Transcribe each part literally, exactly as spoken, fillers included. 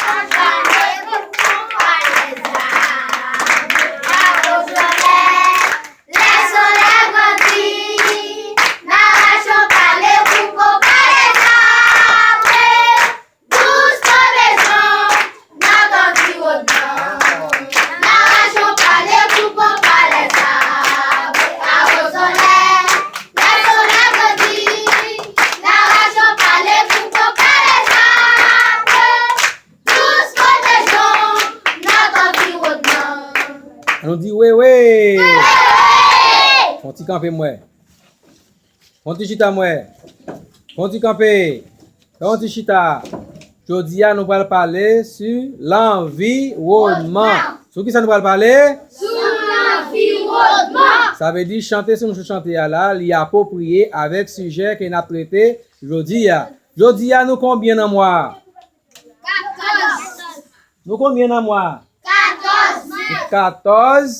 Pale pou konpa lèzab, a o solèy, lè solèy grandi, n a rache yon pale pou konpa lèzab, dous pwotejyon, nòt anviwònman, n a rache yon pale pou konpa lèzab, a o solèy, lè solèy grandi, n a rache yon pale pou konpa lèzab. Dous pwotejyon, nòt anviwònman. Ann nou di wewe. Wewe! Fè yon ti kanpe m wè. Fè yon ti chita m wè. Fè yon ti kanpe. Fè yon ti chita. Jodi a nou pral pale sou lanviwònman. Sou kisa nou pral pale? Sou lanviwònman. Sa vle di chante sou mouchou chante a la, li apwopriye avèk sijè ke n ap trete jodi a. Jodi a nou konbyen nan mwa a? Katòz. Nou konbyen nan mwa? Katòz. Katòz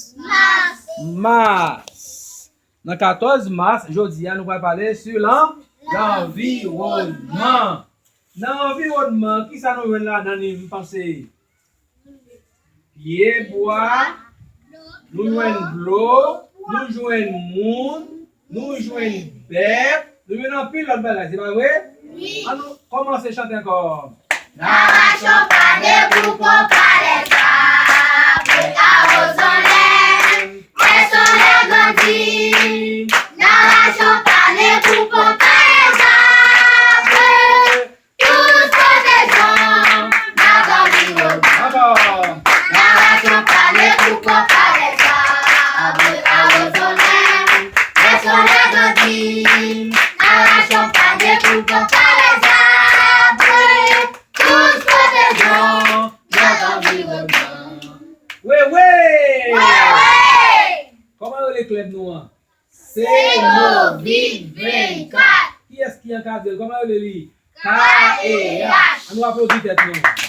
mas. Nan katòz mas, jodi a, nou pral pale sou lan, lanviwònman. Nan anviwònman, kisa nou jwenn ladan li, m panse? Pyebwa, nou jwenn dlo, nou jwenn moun, nou jwenn bèt, nou jwenn anpil lòt bagay, se pa vre? Wi. Ann nou kòmanse chante ankò. N a rache yon pale pou konpa lèzab, a o solèy, lè solèy grandi. N a rache yon pale pou konpa lèzab. Dous pwotejyon, nòt anviwònman. Ankò. N a rache yon pale pou konpa lèzab, a o solèy, lè solèy grandi. N a rache yon pale pou konpa lèzab. Dous pwotejyon, nòt anviwònman. Wewe! Wewe! Kòman yo rele klèb nou an? Senovit vennkat. Kiyès ki ankadre l? Kòman yo rele li? K E H. Ann nou aplodi tèt nou.